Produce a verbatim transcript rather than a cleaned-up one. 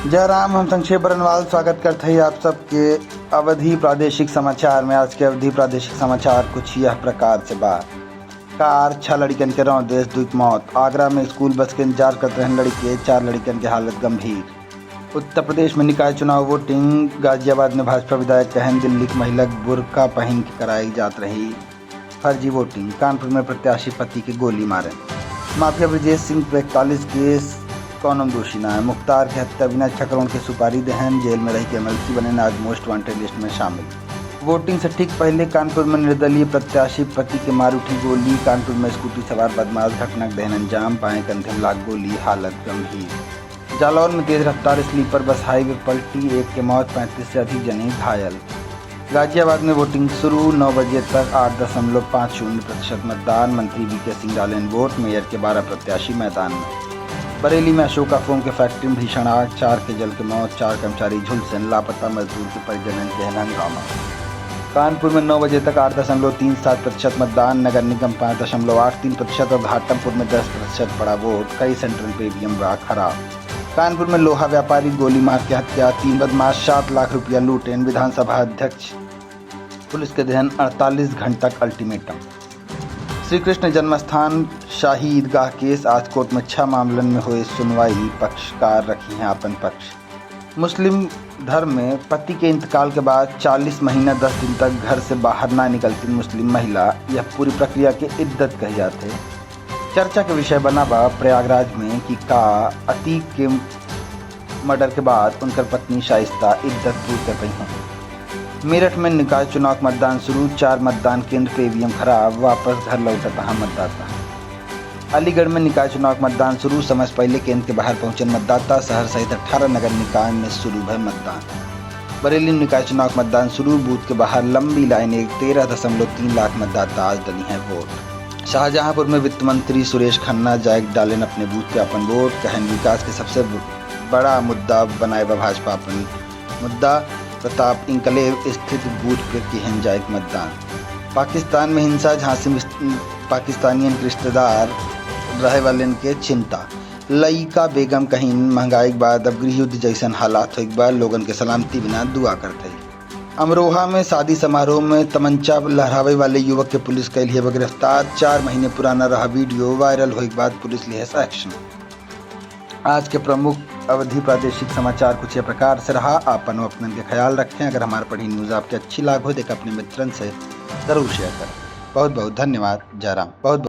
जय राम, हम संक्षेप बरनवाल स्वागत करत हई आप सबके अवधी प्रादेशिक समाचार में। आज के अवधी प्रादेशिक समाचार कुछ यह प्रकार से बा। कार, छह लड़िकन के रौंदेस, दुई के मौत। आगरा में स्कूल बस के इंतजार करत रहन लड़िके, चार लड़िकन के हालत गंभीर। उत्तर प्रदेश में निकाय चुनाव वोटिंग, गाजियाबाद में भाजपा विधायक कहन दिल्ली के महिला बुर्का पहिन के कराई जात रही फर्जी वोटिंग। कानपुर में प्रत्याशी पति के गोली मारे। माफिया ब्रजेश सिंह पे इकतालीस केस, कौनो दोषी ना है। मुख्तार के हत्या बिना छह करोड़ के सुपारी देहन, जेल में रह के एमएलसी बने, आज मोस्ट वांटेड लिस्ट में शामिल। वोटिंग से ठीक पहले कानपुर में निर्दलीय प्रत्याशी पति के मार उठी गोली। कानपुर में स्कूटी सवार बदमाश घटना के देहन अंजाम, बाएं कंधे में लाग गोली, हालत गंभीर। जालौन में तेज रफ्तार स्लीपर बस हाईवे पलटी, एक के मौत, पैंतीस से अधिक जने घायल। गाजियाबाद में वोटिंग शुरू, नौ बजे तक आठ दशमलव पाँच शून्य प्रतिशत मतदान, मंत्री वीके सिंह डालेन वोट, मेयर के बारह प्रत्याशी मैदान में। बरेली में अशोका फोम के फैक्ट्री में भीषण आग, चार के जल के मौत, चार कर्मचारी झुलसेन, लापता मजदूर के परिजनन के हंगामा। कानपुर में नौ बजे तक आठ दशमलव तीन सात प्रतिशत मतदान, नगर निगम पाँच दशमलव आठ तीन प्रतिशत और घाटमपुर में दस प्रतिशत पड़ा वोट, कई सेंट्रल पे ईवीएम बा खराब। कानपुर में लोहा व्यापारी गोली मार के हत्या, तीन बदमाश सात लाख रुपया लूटेन, विधानसभा अध्यक्ष पुलिस के देहन अड़तालीस घंटा का अल्टीमेटम। श्री कृष्ण जन्मस्थान शाही ईदगाह केस, आज कोर्ट में छह मामलन में होए सुनवाई, पक्षकार रखी हैं आपन पक्ष। मुस्लिम धर्म में पति के इंतकाल के बाद चालीस महीना दस दिन तक घर से बाहर ना निकलती मुस्लिम महिला, यह पूरी प्रक्रिया के इद्दत कही जात है। चर्चा के विषय बना बा प्रयागराज में कि का अतीक के मर्डर के बाद उनकर पत्नी शाइस्ता इद्दत पूरी कर पइहें। मेरठ में निकाय चुनाव के मतदान शुरू, चार मतदान केंद्र पे ईवीएम खराब, वापस घर लौटत हैं मतदाता। अलीगढ़ में निकाय चुनाव के मतदान शुरू, समय से पहले केंद्र के बाहर पहुंचेन मतदाता, शहर सहित अठारह नगर निकाय में शुरू भय मतदान। बरेली में निकाय चुनाव के मतदान शुरू, बूथ के बाहर लंबी लाइन, एक तेरह दशमलव तीन लाख मतदाता आज डली हैं वोट। शाहजहांपुर में वित्त मंत्री सुरेश खन्ना जाए डालेन अपने बूथ पे अपन वोट, कहन विकास के सबसे बड़ा मुद्दा बनाए बा भाजपा अपन मुद्दा, प्रताप इंकलेव स्थित बूथ पे किहन जाए मतदान। पाकिस्तान में हिंसा, झांसी में पाकिस्तानियन के रिश्तेदार रहे वालेन के चिंता। लइका बेगम कहिन महंगाई के बाद अब गृह युद्ध जैसन हालात होइक बा, लोगन के सलामती बिना दुआ करत हई। अमरोहा में शादी समारोह में तमंचा लहरावे वाले युवक के पुलिस कैली है गिरफ्तार, चार महीने पुराना रहा वीडियो, वायरल होइक बाद पुलिस लिहस एक्शन। आज के प्रमुख अवधी प्रादेशिक समाचार कुछ यह प्रकार से रहा। आपन व अपनन के ख्याल रखें। अगर हमार पढ़ी न्यूज आपके अच्छी लाग हो, तो एक अपने मित्रन से जरूर शेयर करें। बहुत बहुत धन्यवाद। जय राम। बहुत बहुत